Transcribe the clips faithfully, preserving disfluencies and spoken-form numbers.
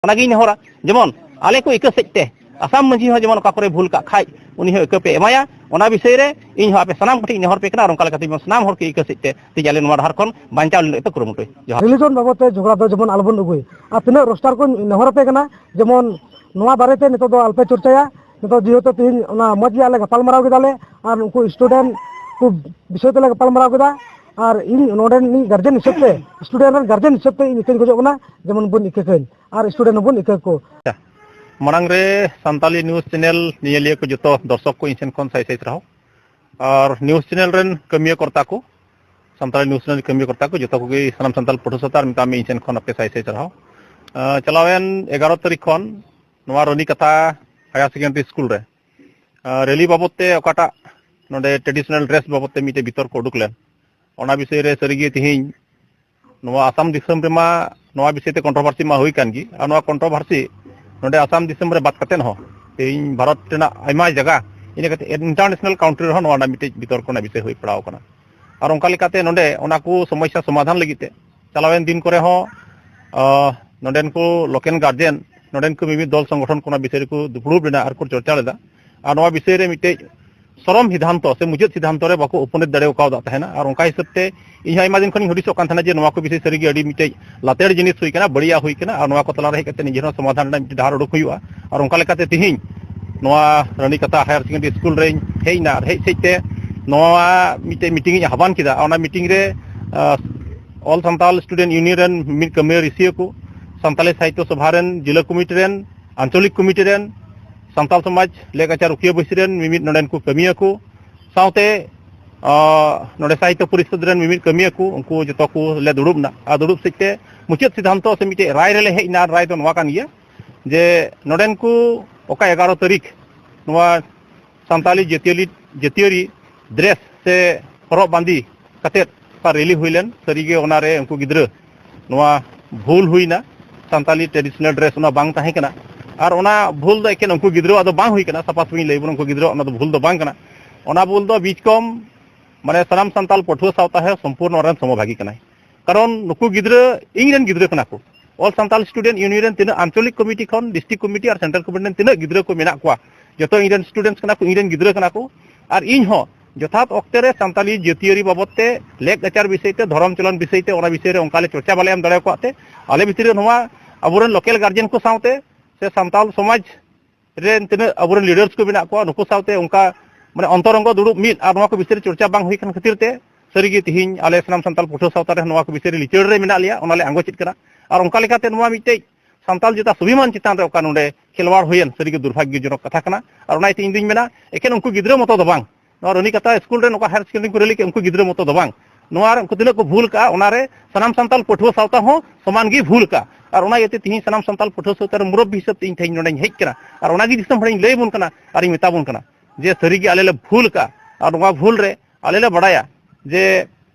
ᱚᱱᱟᱜᱤᱧ ᱱᱮᱦᱚᱨᱟ, ᱡᱮᱢᱚᱱ ᱟᱞᱮ ᱠᱚ ᱤᱠᱟᱹ ᱥᱮᱫ ᱛᱮ ᱟᱥᱟᱢ ᱢᱟᱹᱡᱷᱤ ᱦᱚᱸ ᱡᱮᱢᱚᱱ ᱚᱠᱟ ᱠᱚᱨᱮ ᱵᱷᱩᱞ ᱠᱟᱜ ᱠᱷᱟᱡ ᱩᱱᱤ ᱦᱚᱸ ᱤᱠᱟᱹ ᱯᱮ ᱮᱢᱟᱭᱟ᱾ ᱚᱱᱟ ᱵᱤᱥᱚᱭ ᱨᱮ ᱤᱧ ᱦᱚᱸ ᱟᱯᱮ ᱥᱟᱱᱟᱢ ᱠᱚᱴᱷᱮᱱ ᱤᱧ ᱱᱮᱦᱚᱨ ᱯᱮ ᱠᱟᱱᱟ, ᱟᱨ ᱚᱱᱠᱟ ᱞᱮᱠᱟᱛᱮ ᱡᱮᱢᱚᱱ ᱥᱟᱱᱟᱢ ᱦᱚᱲ ᱠᱚ ᱤᱠᱟᱹ ᱥᱮᱫ ᱛᱮ ᱛᱮᱦᱮᱧ ᱟᱞᱮ ᱱᱚᱣᱟ ᱰᱟᱦᱟᱨ ᱠᱷᱚᱱ ᱵᱟᱧᱪᱟᱣ ᱞᱟᱹᱜᱤᱫ ᱯᱮ ᱠᱩᱨᱩᱢᱩᱴᱩᱭ᱾ ᱡᱚᱦᱟᱨ᱾ ᱨᱤᱞᱤᱡᱚᱱ ᱵᱟᱵᱚᱫ ᱛᱮ ᱡᱷᱚᱜᱽᱲᱟ ᱫᱚ ᱡᱮᱢᱚᱱ ᱟᱞᱚᱵᱚᱱ ᱟᱹᱜᱩᱭ, ᱟᱨ ᱛᱤᱱᱟᱹᱜ ᱨᱳᱥᱴᱟᱨ ᱠᱚ ᱱᱮᱦᱚᱨ ᱟᱯᱮ ᱠᱟᱱᱟ, ᱡᱮᱢᱚᱱ ᱱᱚᱣᱟ ᱵᱟᱨᱮᱛᱮ ᱱᱤᱛᱚᱜ ᱫᱚ ᱟᱞᱚᱯᱮ ᱪᱚᱨᱪᱟᱭᱟ᱾ ᱱᱤᱛᱚᱜ ᱡᱮᱦᱮᱛᱩ ᱛᱮᱦᱮᱧ ᱚᱱᱟ ᱢᱚᱡᱽ ᱜᱮ ᱟᱞᱮ ᱜᱟᱯᱟᱞᱢᱟᱨᱟᱣ ᱠᱮᱫᱟᱞᱮ, ᱟᱨ ᱩᱱᱠᱩ ᱥᱴᱩᱰᱮᱱᱴ ᱠᱚ ᱵᱤᱥᱚᱭ ᱛᱮᱞᱮ ᱜᱟᱯᱟᱞᱢᱟᱨᱟᱣ ᱠᱮᱫᱟ, ᱟᱨ ᱤᱧ ᱱᱚᱰᱮ ᱨᱤᱱᱤᱡ ᱜᱟᱨᱡᱮᱱ ᱦᱤᱥᱟᱹᱵ ᱛᱮ, ᱥᱴᱩᱰᱮᱱᱴ ᱨᱮᱱ ᱜᱟᱨᱡᱮᱱ ᱦᱤᱥᱟᱹᱵ ᱛᱮ ᱤᱧ ᱤᱠᱟᱹᱧ ᱠᱷᱚᱡᱚᱜ ᱠᱟᱱᱟ, ᱡᱮᱢᱚᱱ ᱵᱚᱱ ᱤᱠᱟᱹ ᱠᱟᱹᱧ ᱟᱨ ᱥᱴᱩᱰᱮᱱᱴ ᱦᱚᱸᱵᱚᱱ ᱤᱠᱟᱹ ᱠᱚ᱾ ᱢᱟᱲᱟᱝ ᱨᱮ ᱥᱟᱱᱛᱟᱞᱤ ᱱᱤᱭᱩᱡᱽ ᱪᱮᱱᱮᱞ ᱧᱮᱧᱮᱞᱤᱭᱟᱹ ᱠᱚ ᱡᱚᱛᱚ ᱫᱚᱨᱥᱚᱠ ᱠᱚ ᱤᱧ ᱥᱮᱱ ᱠᱷᱚᱱ ᱥᱟᱭ ᱥᱟᱭ ᱥᱟᱨᱦᱟᱣ, ᱟᱨ ᱱᱤᱭᱩᱡᱽ ᱪᱮᱱᱮᱞ ᱨᱮᱱ ᱠᱟᱹᱢᱤᱭᱟᱹ ᱠᱚᱨᱛᱟ ᱠᱚ, ᱥᱟᱱᱛᱟᱲᱤ ᱱᱤᱭᱩᱡᱽ ᱪᱮᱱᱮᱞ ᱠᱟᱹᱢᱤᱭᱟᱹ ᱠᱚᱨᱛᱟ ᱠᱚ ᱡᱚᱛᱚ ᱠᱚᱜᱮ, ᱥᱟᱱᱟᱢ ᱥᱟᱱᱛᱟᱲ ᱯᱟᱹᱴᱷᱩᱣᱟᱹ ᱥᱟᱶᱛᱮ ᱟᱨ ᱢᱮᱛᱟᱜ ᱢᱮ ᱤᱧ ᱥᱮᱱ ᱠᱷᱚᱱ ᱟᱯᱮ ᱥᱟᱭ ᱥᱟᱭ ᱥᱟᱨᱦᱟᱣ᱾ ᱟᱸ, ᱪᱟᱞᱟᱣᱮᱱ ᱮᱜᱟᱨᱚ ᱛᱟᱹᱨᱤᱠᱷ ᱠᱷᱚᱱ ᱱᱚᱣᱟ ᱨᱟᱹᱱᱤ ᱠᱟᱛᱷᱟ ᱦᱟᱭᱟᱨ ᱥᱮᱠᱮᱱᱰᱟᱨᱤ ᱥᱠᱩᱞ ᱨᱮ, ᱟᱸ, ᱨᱮᱞᱤ ᱵᱟᱵᱚᱫ ᱛᱮ ᱚᱠᱟᱴᱟᱜ ᱱᱚᱰᱮ ᱴᱨᱮᱰᱤᱥᱚᱱᱟᱞ ᱰᱨᱮᱥ ᱵᱟᱵᱚᱫ ᱛᱮ ᱢᱤᱫᱴᱮᱡ ᱵᱤᱛᱚᱨᱠᱚ ᱩᱰᱩᱠ ᱞᱮᱱ, ᱚᱱᱟ ᱵᱤᱥᱚᱭ ᱨᱮ ᱥᱟᱹᱨᱤᱜᱮ ᱛᱮᱦᱮᱧ ᱱᱚᱣᱟ ᱟᱥᱟᱢ ᱫᱤᱥᱚᱢ ᱨᱮᱢᱟ ᱱᱚᱣᱟ ᱵᱤᱥᱚᱭ ᱛᱮ ᱠᱚᱱᱴᱨᱳᱵᱷᱟᱨᱥᱤ ᱢᱟ ᱦᱩᱭ ᱠᱟᱱ ᱜᱮ, ᱟᱨ ᱱᱚᱣᱟ ᱠᱚᱱᱴᱨᱳᱵᱷᱟᱨᱥᱤ ᱱᱚᱰᱮ ᱟᱥᱟᱢ ᱫᱤᱥᱚᱢ ᱨᱮ ᱵᱟᱫ ᱠᱟᱛᱮᱫ ᱦᱚᱸ ᱛᱮᱦᱮᱧ ᱵᱷᱟᱨᱚᱛ ᱨᱮᱱᱟᱜ ᱟᱭᱢᱟ ᱡᱟᱭᱜᱟ, ᱤᱱᱟᱹ ᱠᱟᱛᱮ ᱤᱱᱴᱟᱨᱱᱮᱥᱱᱟᱞ ᱠᱟᱱᱴᱨᱤ ᱨᱮᱦᱚᱸ ᱱᱚᱣᱟ ᱨᱮᱱᱟᱜ ᱢᱤᱫᱴᱮᱡ ᱵᱤᱛᱚᱨᱠᱚ ᱨᱮᱱᱟᱜ ᱵᱤᱥᱚᱭ ᱦᱩᱭ ᱯᱟᱲᱟᱣ ᱠᱟᱱᱟ᱾ ᱟᱨ ᱚᱱᱠᱟ ᱞᱮᱠᱟᱛᱮ ᱱᱚᱰᱮ ᱚᱱᱟ ᱠᱚ ᱥᱚᱢᱚᱥᱥᱟ ᱥᱚᱢᱟᱫᱷᱟᱱ ᱞᱟᱹᱜᱤᱫ ᱛᱮ ᱪᱟᱞᱟᱣᱮᱱ ᱫᱤᱱ ᱠᱚᱨᱮ ᱦᱚᱸ, ᱟᱸ, ᱱᱚᱰᱮᱱ ᱠᱚ ᱞᱳᱠᱮᱞ ᱜᱟᱨᱡᱮᱱ, ᱱᱚᱰᱮᱱ ᱠᱚ ᱢᱤᱢᱤᱫ ᱫᱚᱞ ᱥᱚᱝᱜᱚᱴᱷᱚᱱ ᱠᱚ ᱚᱱᱟ ᱵᱤᱥᱚᱭ ᱨᱮᱠᱚ ᱫᱩᱯᱲᱩᱵ ᱞᱮᱱᱟ ᱟᱨ ᱠᱚ ᱪᱚᱨᱪᱟ ᱞᱮᱫᱟ᱾ ᱟᱨ ᱱᱚᱣᱟ ᱵᱤᱥᱚᱭ ᱨᱮ ᱢᱤᱫᱴᱮᱡ ᱥᱚᱨᱚᱢ ᱥᱤᱫᱷᱟᱱᱛᱚ ᱥᱮ ᱢᱩᱪᱟᱹᱫ ᱥᱤᱫᱷᱟᱱᱛᱚ ᱨᱮ ᱵᱟᱠᱚ ᱩᱯᱚᱱᱤᱛ ᱫᱟᱲᱮ ᱠᱟᱣᱫᱟ ᱛᱟᱦᱮᱱᱟ᱾ ᱟᱨ ᱚᱱᱠᱟ ᱦᱤᱥᱟᱹᱵ ᱛᱮ ᱤᱧ ᱦᱚᱸ ᱟᱭᱢᱟ ᱫᱤᱱ ᱠᱷᱚᱱᱤᱧ ᱦᱩᱫᱤᱥᱚᱜ ᱠᱟᱱ ᱛᱟᱦᱮᱱᱟ ᱡᱮ ᱱᱚᱣᱟ ᱠᱚ ᱵᱤᱥᱚᱭ ᱥᱟᱹᱨᱤᱜᱮ ᱟᱹᱰᱤ ᱢᱤᱫᱴᱮᱡ ᱞᱟᱛᱮᱲ ᱡᱤᱱᱤᱥ ᱦᱩᱭ ᱠᱟᱱᱟ, ᱵᱟᱹᱲᱤᱡᱟᱜ ᱦᱩᱭ ᱠᱟᱱᱟ, ᱟᱨ ᱱᱚᱣᱟ ᱠᱚ ᱛᱟᱞᱟᱨᱮ ᱦᱮᱡ ᱠᱟᱛᱮ ᱱᱤᱡᱮᱨ ᱦᱚᱸ ᱥᱚᱢᱟᱫᱷᱟᱱ ᱨᱮᱱᱟᱜ ᱢᱤᱫᱴᱮᱡ ᱰᱟᱦᱟᱨ ᱩᱰᱩᱠ ᱦᱩᱭᱩᱜᱼᱟ᱾ ᱟᱨ ᱚᱱᱠᱟ ᱞᱮᱠᱟᱛᱮ ᱛᱤᱦᱤᱧ ᱱᱚᱣᱟ ᱨᱟᱱᱤᱠᱟᱛᱷᱟ ᱦᱟᱭᱟᱨ ᱥᱮᱠᱮᱱᱰᱟᱨᱤ ᱥᱠᱩᱞ ᱨᱮᱧ ᱦᱮᱡ ᱮᱱᱟ, ᱟᱨ ᱦᱮᱡ ᱥᱮᱡ ᱛᱮ ᱱᱚᱣᱟ ᱢᱤᱫᱴᱮᱡ ᱢᱤᱴᱤᱝ ᱤᱧ ᱟᱦᱵᱟᱱ ᱠᱮᱫᱟ᱾ ᱚᱱᱟ ᱢᱤᱴᱤᱝ ᱨᱮ, ᱟᱸ, ᱚᱞ ᱥᱟᱱᱛᱟᱲ ᱥᱴᱩᱰᱮᱱᱴ ᱤᱭᱩᱱᱤᱭᱚᱱ ᱨᱮᱱ ᱢᱤᱫ ᱠᱟᱹᱢᱤᱭᱟᱹ ᱨᱤᱥᱤᱭᱟᱹ ᱠᱚ, ᱥᱟᱱᱛᱟᱞᱤ ᱥᱟᱦᱤᱛᱛᱚ ᱥᱚᱵᱷᱟ ᱨᱮᱱ ᱡᱤᱞᱟᱹ ᱠᱚᱢᱤᱴᱤ ᱨᱮᱱ, ᱟᱧᱪᱚᱞᱤᱠ ᱠᱚᱢᱤᱴᱤ ᱨᱮᱱ, ᱥᱟᱱᱛᱟᱲ ᱥᱚᱢᱟᱡᱽ ᱞᱮᱠᱪᱟᱨ ᱨᱩᱠᱷᱤᱭᱟᱹ ᱵᱟᱹᱭᱥᱤ ᱨᱮᱱ ᱢᱤᱢᱤᱫ ᱱᱚᱰᱮᱱ ᱠᱚ ᱠᱟᱹᱢᱤᱭᱟᱹ ᱠᱚ, ᱥᱟᱶᱛᱮ, ᱟᱸ, ᱱᱚᱰᱮ ᱥᱟᱦᱤᱛᱛᱚ ᱯᱚᱨᱤᱥᱚᱫᱽ ᱨᱮᱱ ᱢᱤᱢᱤᱫ ᱠᱟᱹᱢᱤᱭᱟᱹ ᱠᱚ, ᱩᱱᱠᱩ ᱡᱚᱛᱚ ᱠᱚ ᱞᱮ ᱫᱩᱲᱩᱵ ᱮᱱᱟ᱾ ᱟᱨ ᱫᱩᱲᱩᱵ ᱥᱮᱡ ᱛᱮ ᱢᱩᱪᱟᱹᱫ ᱥᱤᱫᱷᱟᱱᱛᱚ ᱥᱮ ᱢᱤᱫᱴᱮᱡ ᱨᱟᱭ ᱨᱮᱞᱮ ᱦᱮᱡ ᱮᱱᱟ᱾ ᱨᱟᱭ ᱫᱚ ᱱᱚᱣᱟ ᱠᱟᱱ ᱜᱮᱭᱟ ᱡᱮ ᱱᱚᱰᱮᱱ ᱠᱚ ᱚᱠᱟ ᱮᱜᱟᱨᱚ ᱛᱟᱹᱨᱤᱠᱷ ᱱᱚᱣᱟ ᱥᱟᱱᱛᱟᱞᱤ ᱡᱟᱹᱛᱤᱭᱟᱹᱨᱤ, ᱡᱟᱹᱛᱤᱭᱟᱹᱨᱤ ᱰᱨᱮᱥ ᱥᱮ ᱦᱚᱨᱚᱜ ᱵᱟᱸᱫᱮ ᱠᱟᱛᱮᱫ ᱚᱠᱟ ᱨᱮᱞᱤ ᱦᱩᱭ ᱞᱮᱱ, ᱥᱟᱹᱨᱤᱜᱮ ᱚᱱᱟᱨᱮ ᱩᱱᱠᱩ ᱜᱤᱫᱽᱨᱟᱹ ᱱᱚᱣᱟ ᱵᱷᱩᱞ ᱦᱩᱭᱱᱟ, ᱥᱟᱱᱛᱟᱞᱤ ᱴᱨᱮᱰᱤᱥᱚᱱᱟᱞ ᱰᱨᱮᱥ ᱚᱱᱟ ᱵᱟᱝ ᱛᱟᱦᱮᱸ ᱠᱟᱱᱟ᱾ ᱟᱨ ᱚᱱᱟ ᱵᱷᱩᱞ ᱫᱚ ᱮᱠᱮᱱ ᱩᱱᱠᱩ ᱜᱤᱫᱽᱨᱟᱹᱣᱟᱜ ᱫᱚ ᱵᱟᱝ ᱦᱩᱭ ᱠᱟᱱᱟ, ᱥᱟᱯᱷᱟ ᱥᱟᱹᱯᱷᱤᱧ ᱞᱟᱹᱭ ᱵᱚᱱᱟ, ᱩᱱᱠᱩ ᱜᱤᱫᱽᱨᱟᱹᱣᱟᱜ ᱚᱱᱟ ᱫᱚ ᱵᱷᱩᱞ ᱫᱚ ᱵᱟᱝ ᱠᱟᱱᱟ᱾ ᱚᱱᱟ ᱵᱷᱩᱞ ᱫᱚ ᱵᱤᱪᱠᱚᱢ, ᱢᱟᱱᱮ, ᱥᱟᱱᱟᱢ ᱥᱟᱱᱛᱟᱞ ᱯᱟᱹᱴᱷᱩᱣᱟᱹ ᱥᱟᱶᱛᱟ ᱦᱚᱸ ᱥᱚᱢᱯᱩᱨᱱᱚ ᱚᱱᱟ ᱨᱮᱱ ᱥᱚᱢᱚᱵᱷᱟᱜᱤ ᱠᱟᱱᱟᱭ᱾ ᱠᱟᱨᱚᱱ ᱱᱩᱠᱩ ᱜᱤᱫᱽᱨᱟᱹ ᱤᱧ ᱨᱮᱱ ᱜᱤᱫᱽᱨᱟᱹ ᱠᱟᱱᱟ ᱠᱚ, All Santal Student Union ᱨᱮᱱ ᱛᱤᱱᱟᱹᱜ ᱟᱧᱪᱚᱞᱤᱠ ᱠᱚᱢᱤᱴᱤ ᱠᱷᱚᱱ, ᱰᱤᱥᱴᱨᱤᱠᱴ ᱠᱚᱢᱤᱴᱤ ᱟᱨ ᱥᱮᱱᱴᱨᱟᱞ ᱠᱚᱢᱤᱴᱤ ᱨᱮᱱ ᱛᱤᱱᱟᱹᱜ ᱜᱤᱫᱽᱨᱟᱹ ᱠᱚ ᱢᱮᱱᱟᱜ ᱠᱚᱣᱟ, ᱡᱚᱛᱚ ᱤᱧ ᱨᱮᱱ ᱥᱴᱩᱰᱮᱱᱴᱥ ᱠᱟᱱᱟ ᱠᱚ, ᱤᱧ ᱨᱮᱱ ᱜᱤᱫᱽᱨᱟᱹ ᱠᱟᱱᱟ ᱠᱚ᱾ ᱟᱨ ᱤᱧ ᱦᱚᱸ ᱡᱚᱛᱷᱟᱛ ᱚᱠᱛᱮ ᱨᱮ ᱥᱟᱱᱛᱟᱞᱤ ᱡᱟᱹᱛᱤᱭᱟᱹᱨᱤ ᱵᱟᱵᱚᱫ ᱛᱮ, ᱞᱮᱠ ᱟᱪᱟᱨ ᱵᱤᱥᱚᱭ ᱛᱮ, ᱫᱷᱚᱨᱚᱢ ᱪᱚᱞᱚᱱ ᱵᱤᱥᱚᱭ ᱛᱮ, ᱚᱱᱟ ᱵᱤᱥᱚᱭ ᱨᱮ ᱚᱱᱠᱟ ᱞᱮ ᱪᱚᱨᱪᱟ ᱵᱟᱞᱮ ᱮᱢ ᱫᱟᱲᱮ ᱟᱠᱟᱫ ᱛᱮ, ᱟᱞᱮ ᱵᱷᱤᱛᱨᱤ ᱨᱮ ᱱᱚᱣᱟ ᱟᱵᱚᱨᱮᱱ ᱞᱳᱠᱟᱞ ᱜᱟᱨᱡᱮᱱ ᱠᱚ ᱥᱟᱶᱛᱮ ᱥᱮ ᱥᱟᱱᱛᱟᱞ ᱥᱚᱢᱟᱡᱽ ᱨᱮᱱ ᱛᱤᱱᱟᱹᱜ ᱟᱵᱚᱨᱮᱱ ᱞᱤᱰᱟᱨᱥ ᱠᱚ ᱢᱮᱱᱟᱜ ᱠᱚᱣᱟ, ᱱᱩᱠᱩ ᱥᱟᱶᱛᱮ ᱚᱱᱠᱟ ᱢᱟᱱᱮ ᱚᱱᱛᱚᱨᱚᱝᱜᱚ ᱫᱩᱲᱩᱵ ᱢᱤᱫ ᱟᱨ ᱱᱚᱣᱟ ᱠᱚ ᱵᱤᱥᱚᱭ ᱨᱮ ᱪᱚᱨᱪᱟ ᱵᱟᱝ ᱦᱩᱭ ᱠᱟᱱ ᱠᱷᱟᱹᱛᱤᱨ ᱛᱮ ᱥᱟᱹᱨᱤᱜᱮ ᱛᱤᱦᱤᱧ ᱟᱞᱮ ᱥᱟᱱᱟᱢ ᱥᱟᱱᱛᱟᱞ ᱯᱟᱹᱴᱷᱩᱣᱟᱹ ᱥᱟᱶᱛᱟ ᱨᱮ ᱱᱚᱣᱟ ᱠᱚ ᱵᱤᱥᱚᱭ ᱨᱮ ᱞᱤᱪᱟᱹᱲ ᱨᱮ ᱢᱮᱱᱟᱜ ᱞᱮᱭᱟ, ᱚᱱᱟ ᱞᱮ ᱟᱸᱜᱚᱪᱮᱫ ᱠᱟᱱᱟ᱾ ᱟᱨ ᱚᱱᱠᱟ ᱞᱮᱠᱟᱛᱮ ᱱᱚᱣᱟ ᱢᱤᱫᱴᱮᱡ ᱥᱟᱱᱛᱟᱞ ᱡᱟᱹᱛᱟᱜ ᱥᱟᱵᱷᱤᱢᱟᱱ ᱪᱮᱛᱟᱱ ᱨᱮ ᱚᱠᱟ ᱱᱚᱰᱮ ᱠᱷᱮᱞᱣᱟᱲ ᱦᱩᱭᱮᱱ, ᱥᱟᱹᱨᱤᱜᱮ ᱫᱩᱨᱵᱷᱟᱜᱽᱭᱚᱡᱚᱱᱚᱠ ᱠᱟᱛᱷᱟ ᱠᱟᱱᱟ᱾ ᱟᱨ ᱚᱱᱟ ᱤᱭᱟᱹᱛᱮ ᱤᱧ ᱫᱩᱧ ᱢᱮᱱᱟ, ᱮᱠᱮᱱ ᱩᱱᱠᱩ ᱜᱤᱫᱽᱨᱟᱹ ᱢᱚᱛᱚ ᱫᱚ ᱵᱟᱝ, ᱱᱚᱣᱟ ᱨᱟᱹᱱᱤᱠᱟᱛᱟ ᱥᱠᱩᱞ ᱨᱮ ᱱᱚᱝᱠᱟ ᱦᱟᱭᱟᱨ ᱥᱮᱠᱮᱱᱰᱟᱨᱤ ᱠᱚ ᱨᱮᱞᱤ ᱠᱮᱫ, ᱩᱱᱠᱩ ᱜᱤᱫᱽᱨᱟᱹ ᱢᱚᱛᱚ ᱫᱚ ᱵᱟᱝ, ᱱᱚᱣᱟ ᱨᱮ ᱩᱱᱠᱩ ᱛᱤᱱᱟᱹᱜ ᱠᱚ ᱵᱷᱩᱞ ᱠᱟᱜᱼᱟ, ᱚᱱᱟ ᱨᱮ ᱥᱟᱱᱟᱢ ᱥᱟᱱᱛᱟᱞ ᱯᱟᱹᱴᱷᱩᱣᱟᱹ ᱥᱟᱶᱛᱟ ᱦᱚᱸ ᱥᱚᱢᱟᱱ ᱜᱮ ᱵᱷᱩᱞ ᱠᱟᱜᱼᱟ᱾ ᱟᱨ ᱚᱱᱟ ᱤᱭᱟᱹᱛᱮ ᱛᱤᱦᱤᱧ ᱥᱟᱱᱟᱢ ᱥᱟᱱᱛᱟᱞ ᱯᱟᱹᱴᱷᱩᱣᱟᱹ ᱥᱟᱶᱛᱟ ᱨᱮ ᱢᱩᱨᱚᱵᱵᱤ ᱦᱤᱥᱟᱹᱵ ᱛᱮ ᱤᱧ ᱛᱮᱦᱮᱧ ᱱᱚᱰᱮᱧ ᱦᱮᱡ ᱠᱟᱱᱟ᱾ ᱟᱨ ᱚᱱᱟᱜᱮ ᱫᱤᱥᱚᱢ ᱦᱚᱲᱤᱧ ᱞᱟᱹᱭ ᱟᱵᱚᱱ ᱠᱟᱱᱟ ᱟᱨᱤᱧ ᱢᱮᱛᱟ ᱵᱚᱱ ᱠᱟᱱᱟ ᱡᱮ ᱥᱟᱹᱨᱤᱜᱮ ᱟᱞᱮ ᱞᱮ ᱵᱷᱩᱞ ᱠᱟᱜᱼᱟ᱾ ᱟᱨ ᱱᱚᱣᱟ ᱵᱷᱩᱞ ᱨᱮ ᱟᱞᱮ ᱞᱮ ᱵᱟᱲᱟᱭᱟ ᱡᱮ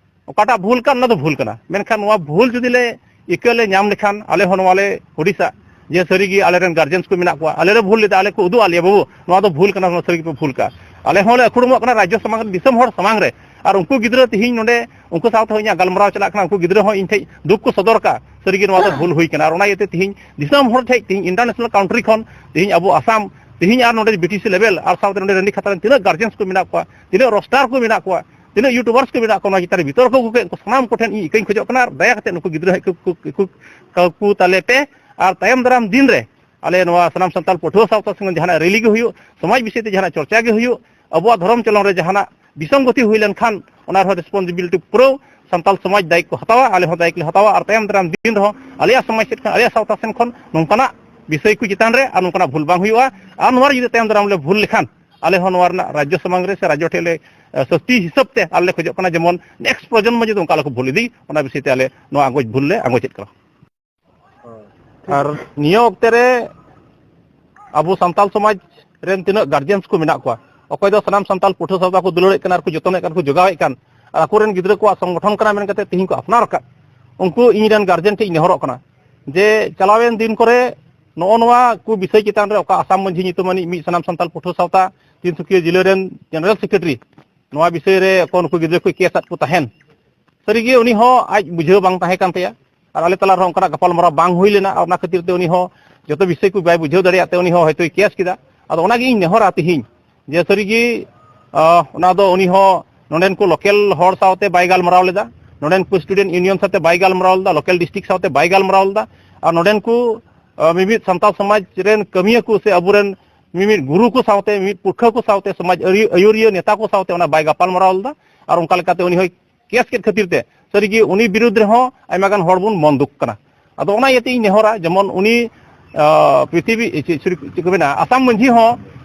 ᱚᱠᱟᱴᱟᱜ ᱵᱷᱩᱞ ᱠᱟᱱ, ᱚᱱᱟ ᱫᱚ ᱵᱷᱩᱞ ᱠᱟᱱᱟ᱾ ᱢᱮᱱᱠᱷᱟᱱ ᱱᱚᱣᱟ ᱵᱷᱩᱞ ᱡᱩᱫᱤ ᱞᱮ ᱤᱠᱟᱹ ᱞᱮ ᱧᱟᱢ ᱞᱮᱠᱷᱟᱱ, ᱟᱞᱮ ᱦᱚᱸ ᱱᱚᱣᱟ ᱞᱮ ᱦᱩᱫᱤᱥᱟ ᱡᱮ ᱥᱟᱹᱨᱤᱜᱮ ᱟᱞᱮᱨᱮᱱ ᱜᱟᱨᱡᱮᱱᱥ ᱠᱚ ᱢᱮᱱᱟᱜ ᱠᱚᱣᱟ, ᱟᱞᱮ ᱞᱮ ᱵᱷᱩᱞ ᱞᱮᱫᱟ, ᱟᱞᱮ ᱠᱚ ᱩᱫᱩᱜ ᱟᱫ ᱞᱮᱭᱟ, "ᱵᱟᱹᱵᱩ, ᱱᱚᱣᱟ ᱫᱚ ᱵᱷᱩᱞ ᱠᱟᱱᱟ, ᱱᱚᱣᱟ ᱥᱟᱹᱨᱤ ᱜᱮᱯᱮ ᱵᱷᱩᱞ ᱠᱟᱜᱼᱟ᱾" ᱟᱞᱮ ᱦᱚᱸᱞᱮ ᱟᱹᱠᱷᱲᱩᱢᱚᱜ ᱠᱟᱱᱟ ᱨᱟᱡᱽᱡᱚ ᱥᱟᱢᱟᱝ ᱨᱮ, ᱫᱤᱥᱚᱢ ᱦᱚᱲ ᱥᱟᱢᱟᱝ ᱨᱮ᱾ ᱟᱨ ᱩᱱᱠᱩ ᱜᱤᱫᱽᱨᱟᱹ ᱛᱤᱦᱤᱧ ᱱᱚᱰᱮ ᱩᱱᱠᱩ ᱥᱟᱶᱛᱮ ᱦᱚᱸ ᱤᱧᱟᱹᱜ ᱜᱟᱞᱢᱟᱨᱟᱣ ᱪᱟᱞᱟᱜ ᱠᱟᱱᱟ, ᱩᱱᱠᱩ ᱜᱤᱫᱽᱨᱟᱹ ᱦᱚᱸ ᱤᱧ ᱴᱷᱮᱡ ᱫᱩᱠ ᱠᱚ ᱥᱚᱫᱚᱨ ᱠᱟᱜᱼᱟ, ᱥᱟᱹᱨᱤᱜᱮ ᱱᱚᱣᱟ ᱫᱚ ᱵᱷᱩᱞ ᱦᱩᱭ ᱠᱟᱱᱟ᱾ ᱟᱨ ᱚᱱᱟ ᱤᱭᱟᱹᱛᱮ ᱛᱤᱦᱤᱧ ᱫᱤᱥᱚᱢ ᱦᱚᱲ ᱴᱷᱮᱡ, ᱛᱤᱦᱤᱧ ᱤᱱᱴᱟᱨᱱᱮᱥᱱᱟᱞ ᱠᱟᱣᱩᱱᱴᱨᱤ ᱠᱷᱚᱱ, ᱛᱤᱦᱤᱧ ᱟᱵᱚ ᱟᱥᱟᱢ, ᱛᱤᱦᱤᱧ ᱟᱨ ᱱᱚᱰᱮ ᱵᱤᱴᱤᱥᱤ ᱞᱮᱵᱮᱞ ᱟᱨ ᱥᱟᱶᱛᱮ ᱱᱚᱰᱮ ᱨᱟᱹᱱᱤᱠᱟᱛᱷᱟ ᱨᱮᱱ ᱛᱤᱱᱟᱹᱜ ᱜᱟᱨᱡᱮᱱᱥ ᱠᱚ ᱢᱮᱱᱟᱜ ᱠᱚᱣᱟ, ᱛᱤᱱᱟᱹᱜ ᱨᱳᱥᱴᱟᱨ ᱠᱚ ᱢᱮᱱᱟᱜ ᱠᱚᱣᱟ, ᱛᱤᱱᱟᱹᱜ ᱤᱭᱩᱴᱩᱵᱟᱨᱥ ᱠᱚ ᱢᱮᱱᱟᱜ ᱠᱚᱣᱟ, ᱱᱚᱣᱟ ᱪᱮᱛᱟᱱ ᱨᱮ ᱵᱤᱛᱚᱨᱠᱚ ᱠᱚ ᱠᱚ ᱥᱟᱱᱟᱢ ᱠᱚᱴᱷᱮᱱ ᱤᱧ ᱤᱠᱟᱹᱧ ᱠᱷᱚᱡᱚᱜ ᱠᱟᱱᱟ᱾ ᱟᱨ ᱫᱟᱭᱟ ᱠᱟᱛᱮ ᱱᱩᱠᱩ ᱜᱤᱫᱽᱨᱟᱹ ᱦᱮᱡ ᱠᱚ, ᱠᱚ, ᱠᱚ, ᱠᱚ ᱛᱟᱞᱮ ᱯᱮ᱾ ᱟᱨ ᱛᱟᱭᱚᱢ ᱫᱟᱨᱟᱢ ᱫᱤᱱ ᱨᱮ ᱟᱞᱮ ᱱᱚᱣᱟ ᱥᱟᱱᱟᱢ ᱥᱟᱱᱛᱟᱲ ᱯᱟᱹᱴᱷᱩᱣᱟᱹ ᱥᱟᱶᱛᱟ ᱥᱚᱸᱜᱮ ᱡᱟᱦᱟᱱᱟᱜ ᱨᱮᱞᱤ ᱜᱮ ᱦᱩᱭᱩᱜ, ᱥᱚᱢᱟᱡᱽ ᱵᱤᱥᱚᱭ ᱛᱮ ᱡᱟᱦᱟᱱᱟᱜ ᱪᱚᱨᱪᱟ ᱜᱮ ᱦᱩᱭᱩᱜ, ᱟᱵᱚᱣᱟᱜ ᱫᱷᱚᱨᱚᱢ ᱪᱚᱞᱚᱱ ᱨᱮ ᱡᱟᱦᱟᱱᱟᱜ ᱵᱤᱥᱚᱝᱜᱚᱛᱤ ᱦᱩᱭ ᱞᱮᱱᱠᱷᱟᱱ ᱚᱱᱟ ᱨᱮᱦᱚᱸ ᱨᱮᱥᱯᱚᱱᱥᱤᱵᱤᱞᱤᱴᱤ ᱯᱩᱨᱟᱹᱣ ᱥᱟᱱᱛᱟᱲ ᱥᱚᱢᱟᱡᱽ ᱫᱟᱭᱤᱛᱛᱚ ᱦᱟᱛᱟᱣᱟ, ᱟᱞᱮ ᱦᱚᱸ ᱫᱟᱭᱤᱛᱛᱚ ᱞᱮ ᱦᱟᱛᱟᱣᱟ᱾ ᱟᱨ ᱛᱟᱭᱚᱢ ᱫᱟᱨᱟᱢ ᱫᱤᱱ ᱨᱮᱦᱚᱸ ᱟᱞᱮᱭᱟᱜ ᱥᱚᱢᱟᱡᱽ ᱥᱮᱫ ᱠᱷᱚᱱ, ᱟᱞᱮᱭᱟᱜ ᱥᱟᱶᱛᱟ ᱥᱮᱱ ᱠᱷᱚᱱ ᱱᱚᱝᱠᱟᱱᱟᱜ ᱵᱤᱥᱚᱭ ᱠᱚ ᱪᱮᱛᱟᱱ ᱨᱮ ᱟᱨ ᱱᱚᱝᱠᱟᱱᱟᱜ ᱵᱷᱩᱞ ᱵᱟᱝ ᱦᱩᱭᱩᱜᱼᱟ᱾ ᱟᱨ ᱱᱚᱣᱟ ᱨᱮ ᱡᱩᱫᱤ ᱛᱟᱭᱚᱢ ᱫᱟᱨᱟᱢ ᱞᱮ ᱵᱷᱩᱞ ᱞᱮᱠᱷᱟᱱ, ᱟᱞᱮ ᱦᱚᱸ ᱱᱚᱣᱟ ᱨᱮᱱᱟᱜ ᱨᱟᱡᱽᱡᱚ ᱥᱟᱢᱟᱝ ᱨᱮ ᱥᱮ ᱨᱟᱡᱽᱡᱚ ᱴᱷᱮᱱ ᱞᱮ, ᱮ, ᱥᱟᱹᱥᱛᱤ ᱦᱤᱥᱟᱹᱵ ᱛᱮ ᱟᱞᱮ ᱞᱮ ᱠᱷᱚᱡᱚᱜ ᱠᱟᱱᱟ, ᱡᱮᱢᱚᱱ ᱱᱮᱠᱥᱴ ᱯᱨᱚᱡᱚᱱᱢᱚ ᱡᱩᱫᱤ ᱚᱱᱠᱟ ᱟᱞᱚ ᱠᱚ ᱵᱷᱩᱞ ᱤᱫᱤ, ᱚᱱᱟ ᱵᱤᱥᱚᱭ ᱛᱮ ᱟᱞᱮ ᱱᱚᱣᱟ ᱟᱸᱜᱚᱪ ᱵᱷᱩᱞ ᱞᱮ ᱟᱸᱜᱚᱪᱮᱫ ᱠᱟᱱᱟ᱾ ᱟᱨ ᱱᱤᱭᱟᱹ ᱚᱠᱛᱮ ᱨᱮ ᱟᱵᱚ ᱥᱟᱱᱛᱟᱞ ᱥᱚᱢᱟᱡᱽ ᱨᱮᱱ ᱛᱤᱱᱟᱹᱜ ᱜᱟᱨᱡᱮᱱᱥ ᱠᱚ ᱢᱮᱱᱟᱜ ᱠᱚᱣᱟ, ᱚᱠᱚᱭ ᱫᱚ ᱥᱟᱱᱟᱢ ᱥᱟᱱᱛᱟᱞ ᱯᱟᱹᱴᱷᱩᱣᱟᱹ ᱥᱟᱶᱛᱟ ᱠᱚ ᱫᱩᱞᱟᱹᱲᱮᱫ ᱠᱟᱱᱟ, ᱟᱨ ᱠᱚ ᱡᱚᱛᱚᱱᱮᱫ ᱠᱟᱱ, ᱠᱚ ᱡᱚᱜᱟᱣᱮᱫ ᱠᱟᱱ, ᱟᱨ ᱟᱠᱚᱨᱮᱱ ᱜᱤᱫᱽᱨᱟᱹ ᱠᱚᱣᱟᱜ ᱥᱚᱝᱜᱚᱴᱷᱚᱱ ᱠᱟᱱᱟ ᱢᱮᱱ ᱠᱟᱛᱮ ᱛᱤᱦᱤᱧ ᱠᱚ ᱟᱯᱱᱟᱨ ᱟᱠᱟᱫ, ᱩᱱᱠᱩ ᱤᱧ ᱨᱮᱱ ᱜᱟᱨᱡᱮᱱ ᱴᱷᱮᱱ ᱤᱧ ᱱᱮᱦᱚᱨᱚᱜ ᱠᱟᱱᱟ ᱡᱮ ᱪᱟᱞᱟᱣᱮᱱ ᱫᱤᱱ ᱠᱚᱨᱮ ᱱᱚᱜᱼᱚ ᱱᱚᱣᱟ ᱠᱚ ᱵᱤᱥᱚᱭ ᱪᱮᱛᱟᱱ ᱨᱮ ᱚᱠᱟ ᱟᱥᱟᱢ ᱢᱟᱹᱡᱷᱤ ᱧᱩᱛᱩᱢᱟᱱᱤᱡ ᱢᱤᱫ ᱥᱟᱱᱟᱢ ᱥᱟᱱᱛᱟᱞ ᱯᱟᱹᱴᱷᱩᱣᱟᱹ ᱥᱟᱶᱛᱟ ᱛᱤᱱᱥᱩᱠᱤᱭᱟᱹ ᱡᱤᱞᱟᱹ ᱨᱮᱱ ᱡᱮᱱᱟᱨᱟᱞ ᱥᱮᱠᱨᱮᱴᱟᱨᱤ ᱱᱚᱣᱟ ᱵᱤᱥᱚᱭ ᱨᱮ ᱚᱠᱚᱭ ᱱᱩᱠᱩ ᱜᱤᱫᱽᱨᱟᱹ ᱠᱚ ᱠᱮᱥ ᱟᱫ ᱠᱚ ᱛᱟᱦᱮᱱ, ᱥᱟᱹᱨᱤᱜᱮ ᱩᱱᱤ ᱦᱚᱸ ᱟᱡ ᱵᱩᱡᱷᱟᱹᱣ ᱵᱟᱝ ᱛᱟᱦᱮᱸ ᱠᱟᱱ ᱛᱟᱭᱟ᱾ ᱟᱨ ᱟᱞᱮ ᱛᱟᱞᱟ ᱨᱮᱦᱚᱸ ᱚᱱᱠᱟᱱᱟᱜ ᱜᱟᱯᱟᱞᱢᱟᱨᱟᱣ ᱵᱟᱝ ᱦᱩᱭ ᱞᱮᱱᱟ᱾ ᱟᱨ ᱚᱱᱟ ᱠᱷᱟᱹᱛᱤᱨ ᱛᱮ ᱩᱱᱤ ᱦᱚᱸ ᱡᱚᱛᱚ ᱵᱤᱥᱚᱭ ᱠᱚ ᱵᱟᱭ ᱵᱩᱡᱷᱟᱹᱣ ᱫᱟᱲᱮᱭᱟᱜ ᱛᱮ ᱩᱱᱤ ᱦᱚᱸ ᱦᱚᱭᱛᱳᱭ ᱠᱮᱥ ᱠᱮᱫᱟ᱾ ᱟᱫᱚ ᱚᱱᱟᱜᱮ ᱤᱧ ᱱᱮᱦᱚᱨᱟ ᱛᱤᱦᱤᱧ ᱡᱮ ᱥᱟᱹᱨᱤᱜᱮ, ᱟᱦ, ᱚᱱᱟ ᱫᱚ ᱩᱱᱤ ᱦᱚᱸ ᱱᱚᱰᱮᱱ ᱠᱚ ᱞᱳᱠᱟᱞ ᱦᱚᱲ ᱥᱟᱶᱛᱮ ᱵᱟᱭ ᱜᱟᱞᱢᱟᱨᱟᱣ ᱞᱮᱫᱟ, ᱱᱚᱰᱮᱱ ᱠᱚ ᱥᱴᱩᱰᱮᱱᱴ ᱤᱭᱩᱱᱤᱭᱚᱱ ᱥᱟᱶᱛᱮ ᱵᱟᱭ ᱜᱟᱞᱢᱟᱨᱟᱣ ᱞᱮᱫᱟ, ᱞᱳᱠᱟᱞ ᱰᱤᱥᱴᱨᱤᱠᱴ ᱥᱟᱶᱛᱮ ᱵᱟᱭ ᱜᱟᱞᱢᱟᱨᱟᱣ ᱞᱮᱫᱟ᱾ ᱟᱨ ᱱᱚᱰᱮᱱ ᱠᱚ, ᱟᱦ, ᱢᱤᱢᱤᱫ ᱥᱟᱱᱛᱟᱲ ᱥᱚᱢᱟᱡᱽ ᱨᱮᱱ ᱠᱟᱹᱢᱤᱭᱟᱹ ᱠᱚ ᱥᱮ ᱟᱵᱚᱨᱮᱱ ᱢᱤᱢᱤᱫ ᱜᱩᱨᱩ ᱠᱚ ᱥᱟᱶᱛᱮ, ᱢᱤᱢᱤᱫ ᱯᱩᱨᱠᱷᱟᱹ ᱠᱚ ᱥᱟᱶᱛᱮ, ᱥᱚᱢᱟᱡᱽ ᱟᱹᱭᱩ-, ᱟᱹᱭᱩᱨᱤᱭᱟᱹ ᱱᱮᱛᱟ ᱠᱚ ᱥᱟᱶᱛᱮ ᱚᱱᱟ ᱵᱟᱭ ᱜᱟᱯᱟᱞᱢᱟᱨᱟᱣ ᱞᱮᱫᱟ᱾ ᱟᱨ ᱚᱱᱠᱟ ᱞᱮᱠᱟᱛᱮ ᱩᱱᱤ ᱦᱚᱸᱭ ᱠᱮᱥ ᱠᱮᱫ ᱠᱷᱟᱹᱛᱤᱨ ᱛᱮ ᱥᱟᱹᱨᱤᱜᱮ ᱩᱱᱤ ᱵᱤᱨᱩᱫᱽ ᱨᱮᱦᱚᱸ ᱟᱭᱢᱟ ᱜᱟᱱ ᱦᱚᱲ ᱵᱚᱱ ᱢᱚᱱ ᱫᱩᱠ ᱠᱟᱱᱟ᱾ ᱟᱫᱚ ᱚᱱᱟ ᱤᱭᱟᱹᱛᱮ ᱤᱧ ᱱᱮᱦᱚᱨᱟ, ᱡᱮᱢᱚᱱ ᱩᱱᱤ, ᱟᱦ, ᱯᱨᱤᱛᱷᱤᱵᱤ, ᱪᱮᱫ, ᱪᱮᱫ ᱠᱚ ᱢᱮᱱᱟ, ᱟᱥᱟᱢ ᱢᱟᱹᱡᱷᱤ ᱦᱚᱸ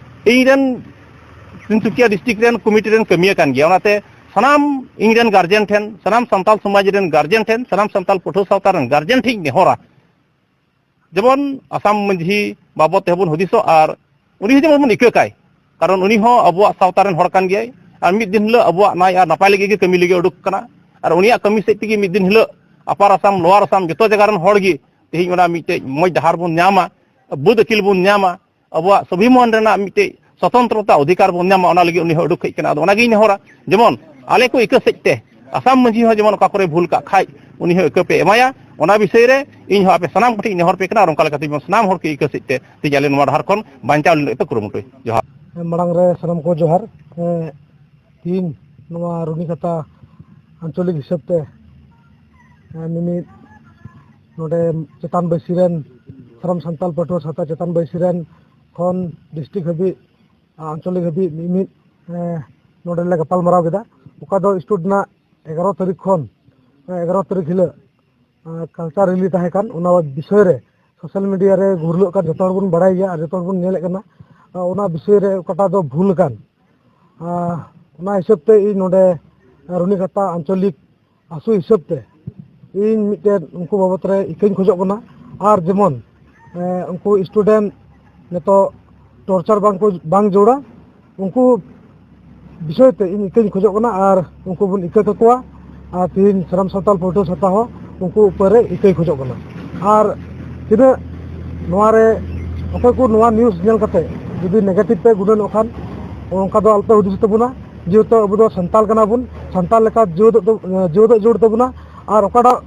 ᱤᱧ ᱨᱮᱱ ᱛᱤᱱᱥᱩᱠᱤᱭᱟ ᱰᱤᱥᱴᱨᱤᱠᱴ ᱨᱮᱱ ᱠᱚᱢᱤᱴᱤ ᱨᱮᱱ ᱠᱟᱹᱢᱤᱭᱟᱹ ᱠᱟᱱ ᱜᱮᱭᱟ᱾ ᱚᱱᱟᱛᱮ ᱥᱟᱱᱟᱢ ᱤᱧ ᱨᱮᱱ ᱜᱟᱨᱡᱮᱱ ᱴᱷᱮᱱ, ᱥᱟᱱᱟᱢ ᱥᱟᱱᱛᱟᱲ ᱥᱚᱢᱟᱡᱽ ᱨᱮᱱ ᱜᱟᱨᱡᱮᱱ ᱴᱷᱮᱱ, ᱥᱟᱱᱟᱢ ᱥᱟᱱᱛᱟᱲ ᱯᱟᱹᱴᱷᱩᱣᱟᱹ ᱥᱟᱶᱛᱟ ᱨᱮᱱ ᱜᱟᱨᱡᱮᱱ ᱴᱷᱮᱱ ᱤᱧ ᱱᱮᱦᱚᱨᱟ, ᱡᱮᱢᱚᱱ ᱟᱥᱟᱢ ᱢᱟᱹᱡᱷᱤ ᱵᱟᱵᱚᱫ ᱛᱮᱦᱚᱸ ᱵᱚᱱ ᱦᱩᱫᱤᱥᱚᱜ ᱟᱨ ᱩᱱᱤ ᱦᱚᱸ ᱡᱮᱢᱚᱱ ᱵᱚᱱ ᱤᱠᱟᱹ ᱠᱟᱭ, ᱠᱟᱨᱚᱱ ᱩᱱᱤ ᱦᱚᱸ ᱟᱵᱚᱣᱟᱜ ᱥᱟᱶᱛᱟ ᱨᱮᱱ ᱦᱚᱲ ᱠᱟᱱ ᱜᱮᱭᱟᱭ᱾ ᱟᱨ ᱢᱤᱫ ᱫᱤᱱ ᱦᱤᱞᱳᱜ ᱟᱵᱚᱣᱟᱜ ᱱᱟᱭ ᱟᱨ ᱱᱟᱯᱟᱭ ᱞᱟᱹᱜᱤᱫ ᱜᱮ ᱠᱟᱹᱢᱤ ᱞᱟᱹᱜᱤᱫ ᱩᱰᱩᱠ ᱠᱟᱱᱟ᱾ ᱟᱨ ᱩᱱᱤᱭᱟᱜ ᱠᱟᱹᱢᱤ ᱥᱮᱫ ᱛᱮᱜᱮ ᱢᱤᱫ ᱫᱤᱱ ᱦᱤᱞᱳᱜ ᱟᱯᱟᱨ ᱟᱥᱟᱢ, ᱞᱳᱣᱟᱨ ᱟᱥᱟᱢ, ᱡᱚᱛᱚ ᱡᱟᱭᱜᱟ ᱨᱮᱱ ᱦᱚᱲ ᱜᱮ ᱛᱮᱦᱮᱧ ᱚᱱᱟ ᱢᱤᱫᱴᱮᱡ ᱢᱚᱡᱽ ᱰᱟᱦᱟᱨ ᱵᱚᱱ ᱧᱟᱢᱟ, ᱵᱩᱫ ᱟᱹᱠᱤᱞ ᱵᱚᱱ ᱧᱟᱢᱟ, ᱟᱵᱚᱣᱟᱜ ᱥᱚᱵᱷᱤᱢᱟᱱ ᱨᱮᱱᱟᱜ ᱢᱤᱫᱴᱮᱡ ᱥᱚᱛᱚᱱᱛᱨᱚᱛᱟ ᱚᱫᱷᱤᱠᱟᱨ ᱵᱚᱱ ᱧᱟᱢᱟ, ᱚᱱᱟ ᱞᱟᱹᱜᱤᱫ ᱩᱱᱤ ᱦᱚᱸ ᱩᱰᱩᱠ ᱦᱮᱡ ᱠᱟᱱᱟ᱾ ᱟᱫᱚ ᱚᱱᱟᱜᱤᱧ ᱱᱮᱦᱚᱨᱟ, ᱡᱮᱢᱚᱱ ᱟᱞᱮ ᱠᱚ ᱤᱠᱟᱹ ᱥᱮᱫ ᱛᱮ ᱟᱥᱟᱢ ᱢᱟᱹᱡᱷᱤ ᱦᱚᱸ ᱡᱮᱢᱚᱱ ᱚᱠᱟ ᱠᱚᱨᱮ ᱵᱷᱩᱞ ᱠᱟᱜ ᱠᱷᱟᱡ ᱩᱱᱤ ᱦᱚᱸ ᱤᱠᱟᱹ ᱯᱮ ᱮᱢᱟᱭᱟ᱾ ᱚᱱᱟ ᱵᱤᱥᱚᱭ ᱨᱮ ᱤᱧ ᱦᱚᱸ ᱟᱯᱮ ᱥᱟᱱᱟᱢ ᱠᱚᱴᱷᱮᱱ ᱤᱧ ᱱᱮᱦᱚᱨ ᱯᱮ ᱠᱟᱱᱟ, ᱟᱨ ᱚᱱᱠᱟ ᱞᱮᱠᱟᱛᱮ ᱡᱮᱢᱚᱱ ᱥᱟᱱᱟᱢ ᱦᱚᱲ ᱠᱚ ᱤᱠᱟᱹ ᱥᱮᱫ ᱛᱮ ᱛᱮᱦᱮᱧ ᱟᱞᱮ ᱱᱚᱣᱟ ᱰᱟᱦᱟᱨ ᱠᱷᱚᱱ ᱵᱟᱧᱪᱟᱣ ᱞᱟᱹᱜᱤᱫ ᱛᱮ ᱠᱩᱨᱩᱢᱩᱴᱩᱭ᱾ ᱡᱚᱦᱟᱨ᱾ ᱢᱟᱲᱟᱝ ᱨᱮ ᱥᱟᱱᱟᱢ ᱠᱚ ᱡᱚᱦᱟᱨ᱾ ᱦᱮᱸ, ᱛᱤᱦᱤᱧ ᱱᱚᱣᱟ ᱨᱩᱱᱤᱠᱟᱛᱟ ᱟᱧᱪᱚᱞᱤᱠ ᱦᱤᱥᱟᱹᱵ ᱛᱮ, ᱦᱮᱸ, ᱢᱤᱢᱤᱫ ᱱᱚᱰᱮ ᱪᱮᱛᱟᱱ ᱵᱟᱹᱭᱥᱤ ᱨᱮᱱ ᱥᱟᱱᱟᱢ ᱥᱟᱱᱛᱟᱲ ᱯᱟᱹᱴᱷᱩᱣᱟᱹ ᱥᱟᱶᱛᱟ ᱪᱮᱛᱟᱱ ᱵᱟᱹᱭᱥᱤ ᱨᱮᱱ ᱠᱷᱚᱱ ᱰᱤᱥᱴᱨᱤᱠᱴ ᱦᱟᱹᱵᱤᱡ, ᱟᱧᱪᱚᱞᱤᱠ ᱦᱟᱹᱵᱤᱡ ᱢᱤᱢᱤᱫ, ᱦᱮᱸ, ᱱᱚᱰᱮ ᱞᱮ ᱜᱟᱯᱟᱞ ᱢᱟᱨᱟᱣ ᱠᱮᱫᱟ᱾ ᱚᱠᱟ ᱫᱚ ᱥᱴᱩᱰ ᱨᱮᱱᱟᱜ ᱮᱜᱟᱨᱚ ᱛᱟᱹᱨᱤᱠᱷ ᱠᱷᱚᱱ, ᱮᱜᱟᱨᱚ ᱛᱟᱹᱨᱤᱠᱷ ᱦᱤᱞᱳᱜ ᱠᱟᱞᱪᱟᱨ ᱨᱮᱞᱤ ᱛᱟᱦᱮᱸ ᱠᱟᱱ, ᱚᱱᱟ ᱵᱤᱥᱚᱭ ᱨᱮ ᱥᱳᱥᱟᱞ ᱢᱤᱰᱤᱭᱟ ᱨᱮ ᱜᱷᱩᱨᱞᱟᱹᱜ ᱠᱟᱱ ᱡᱚᱛᱚ ᱦᱚᱲ ᱵᱚᱱ ᱵᱟᱲᱟᱭ ᱜᱮᱭᱟ ᱟᱨ ᱡᱚᱛᱚ ᱦᱚᱲ ᱵᱚᱱ ᱧᱮᱞᱮᱫ ᱠᱟᱱᱟ᱾ ᱚᱱᱟ ᱵᱤᱥᱚᱭ ᱨᱮ ᱚᱠᱟᱴᱟᱜ ᱫᱚ ᱵᱷᱩᱞ ᱟᱠᱟᱱ, ᱚᱱᱟ ᱦᱤᱥᱟᱹᱵ ᱛᱮ ᱤᱧ ᱱᱚᱰᱮ ᱨᱩᱱᱤᱠᱟᱛᱟ ᱟᱧᱪᱚᱞᱤᱠ ᱟᱥᱩ ᱦᱤᱥᱟᱹᱵ ᱛᱮ ᱤᱧ ᱢᱤᱫᱴᱮᱱ ᱩᱱᱠᱩ ᱵᱟᱵᱚᱛ ᱨᱮ ᱤᱠᱟᱹᱧ ᱠᱷᱚᱡᱚᱜ ᱠᱟᱱᱟ᱾ ᱟᱨ ᱡᱮᱢᱚᱱ, ᱮ, ᱩᱱᱠᱩ ᱥᱴᱩᱰᱮᱱᱴ ᱱᱤᱛᱚᱜ ᱴᱚᱨᱪᱟᱨ ᱵᱟᱝ ᱠᱚ, ᱵᱟᱝ ᱡᱳᱲᱟ, ᱩᱱᱠᱩ ᱵᱤᱥᱚᱭ ᱛᱮ ᱤᱧ ᱤᱠᱟᱹᱧ ᱠᱷᱚᱡᱚᱜ ᱠᱟᱱᱟ ᱟᱨ ᱩᱱᱠᱩ ᱵᱚᱱ ᱤᱠᱟᱹ ᱠᱟᱠᱚᱣᱟ᱾ ᱟᱨ ᱛᱤᱦᱤᱧ ᱥᱟᱱᱟᱢ ᱥᱟᱱᱛᱟᱲ ᱯᱟᱹᱴᱷᱩᱣᱟᱹ ᱥᱟᱶᱛᱟ ᱦᱚᱸ ᱩᱱᱠᱩ ᱩᱯᱟᱹᱨ ᱨᱮ ᱤᱠᱟᱹᱭ ᱠᱷᱚᱡᱚᱜ ᱠᱟᱱᱟ᱾ ᱟᱨ ᱛᱤᱱᱟᱹᱜ ᱱᱚᱣᱟ ᱨᱮ ᱚᱠᱚᱭ ᱠᱚ ᱱᱚᱣᱟ ᱱᱤᱭᱩᱡᱽ ᱧᱮᱞ ᱠᱟᱛᱮ ᱡᱩᱫᱤ ᱱᱮᱜᱮᱴᱤᱵᱷ ᱯᱮ ᱜᱩᱱᱟᱹᱱᱚᱜ ᱠᱷᱟᱱ, ᱚᱱᱠᱟ ᱫᱚ ᱟᱞᱚᱯᱮ ᱦᱩᱫᱤᱥ ᱛᱟᱵᱚᱱᱟ᱾ ᱡᱮᱦᱮᱛᱩ ᱟᱵᱚ ᱫᱚ ᱥᱟᱱᱛᱟᱲ ᱠᱟᱱᱟ ᱵᱚᱱ, ᱥᱟᱱᱛᱟᱲ ᱞᱮᱠᱟ ᱡᱤᱣᱮᱫᱚᱜ ᱛᱟᱵ-, ᱡᱤᱣᱮᱫᱚᱜ ᱡᱟᱹᱨᱩᱲ ᱛᱟᱵᱚᱱᱟ᱾ ᱟᱨ ᱚᱠᱟᱴᱟᱜ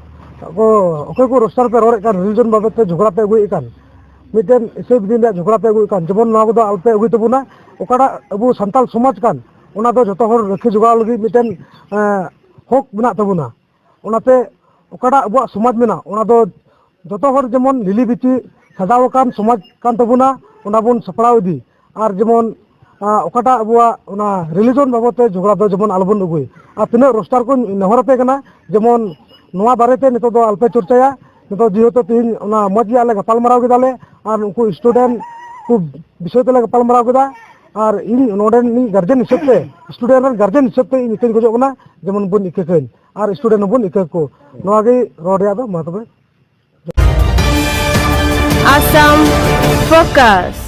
ᱚᱠᱚᱭ ᱠᱚ ᱨᱳᱥᱴᱟᱨ ᱯᱮ ᱨᱚᱲᱮᱫ ᱠᱟᱱ, ᱨᱤᱞᱤᱡᱚᱱ ᱵᱟᱵᱚᱫ ᱛᱮ ᱡᱷᱚᱜᱽᱲᱟ ᱯᱮ ᱟᱹᱜᱩᱭᱮᱫ ᱠᱟᱱ, ᱢᱤᱫᱴᱮᱱ ᱤᱥᱟᱹᱭ ᱵᱤᱫᱤᱱ ᱨᱮᱭᱟᱜ ᱡᱷᱚᱜᱽᱲᱟ ᱯᱮ ᱟᱹᱜᱩᱭᱮᱫ ᱠᱟᱱ, ᱡᱮᱢᱚᱱ ᱱᱚᱣᱟ ᱠᱚᱫᱚ ᱟᱞᱚᱯᱮ ᱟᱹᱜᱩᱭ ᱛᱟᱵᱚᱱᱟ᱾ ᱚᱠᱟᱴᱟᱜ ᱟᱵᱚ ᱥᱟᱱᱛᱟᱞ ᱥᱚᱢᱟᱡᱽ ᱠᱟᱱ, ᱚᱱᱟ ᱫᱚ ᱡᱚᱛᱚ ᱦᱚᱲ ᱨᱟᱹᱠᱷᱤ ᱡᱚᱜᱟᱣ ᱞᱟᱹᱜᱤᱫ ᱢᱤᱫᱴᱮᱱ ᱦᱚᱠ ᱢᱮᱱᱟᱜ ᱛᱟᱵᱚᱱᱟ᱾ ᱚᱱᱟᱛᱮ ᱚᱠᱟᱴᱟᱜ ᱟᱵᱚᱣᱟᱜ ᱥᱚᱢᱟᱡᱽ ᱢᱮᱱᱟᱜ, ᱚᱱᱟ ᱫᱚ ᱡᱚᱛᱚ ᱦᱚᱲ ᱡᱮᱢᱚᱱ ᱞᱤᱞᱤ ᱵᱤᱛᱤ ᱥᱟᱡᱟᱣ ᱟᱠᱟᱱ ᱥᱚᱢᱟᱡᱽ ᱠᱟᱱ ᱛᱟᱵᱚᱱᱟ, ᱚᱱᱟ ᱵᱚᱱ ᱥᱟᱯᱲᱟᱣ ᱤᱫᱤ᱾ ᱟᱨ ᱡᱮᱢᱚᱱ ᱟᱸ, ᱚᱠᱟᱴᱟᱜ ᱟᱵᱚᱣᱟᱜ ᱚᱱᱟ ᱨᱤᱞᱤᱡᱚᱱ ᱵᱟᱵᱚᱫ ᱛᱮ ᱡᱷᱚᱜᱽᱲᱟ ᱫᱚ ᱡᱮᱢᱚᱱ ᱟᱞᱚᱵᱚᱱ ᱟᱹᱜᱩᱭ᱾ ᱟᱨ ᱛᱤᱱᱟᱹᱜ ᱨᱳᱥᱴᱟᱨ ᱠᱚᱧ ᱱᱮᱦᱚᱨ ᱟᱯᱮ ᱠᱟᱱᱟ, ᱡᱮᱢᱚᱱ ᱱᱚᱣᱟ ᱵᱟᱨᱮᱛᱮ ᱱᱤᱛᱚᱜ ᱫᱚ ᱟᱞᱚᱯᱮ ᱪᱚᱨᱪᱟᱭᱟ᱾ ᱱᱤᱛᱚᱜ ᱡᱮᱦᱮᱛᱩ ᱛᱮᱦᱮᱧ ᱚᱱᱟ ᱢᱚᱡᱽ ᱜᱮ ᱟᱞᱮ ᱜᱟᱯᱟᱞᱢᱟᱨᱟᱣ ᱠᱮᱫᱟᱞᱮ, ᱟᱨ ᱩᱱᱠᱩ ᱥᱴᱩᱰᱮᱱᱴ ᱠᱚ ᱵᱤᱥᱚᱭ ᱛᱮᱞᱮ ᱜᱟᱯᱟᱞᱢᱟᱨᱟᱣ ᱠᱮᱫᱟ᱾ ᱟᱨ ᱤᱧ ᱱᱚᱰᱮᱱᱤᱡ ᱜᱟᱨᱡᱮᱱ ᱦᱤᱥᱟᱹᱵ ᱛᱮ, ᱥᱴᱩᱰᱮᱱᱴ ᱨᱮᱱ ᱜᱟᱨᱡᱮᱱ ᱦᱤᱥᱟᱹᱵ ᱛᱮ ᱤᱧ ᱤᱠᱟᱹᱧ ᱠᱷᱚᱡᱚᱜ ᱠᱟᱱᱟ, ᱡᱮᱢᱚᱱ ᱵᱚᱱ ᱤᱠᱟᱹ ᱠᱟᱹᱧ ᱟᱨ ᱥᱴᱩᱰᱮᱱᱴ ᱦᱚᱸᱵᱚᱱ ᱤᱠᱟᱹ ᱠᱚ᱾ ᱱᱚᱣᱟ ᱜᱮ ᱨᱚᱲ ᱨᱮᱭᱟᱜ ᱫᱚ᱾ ᱢᱟ ᱛᱚᱵᱮ᱾ Assam Focus.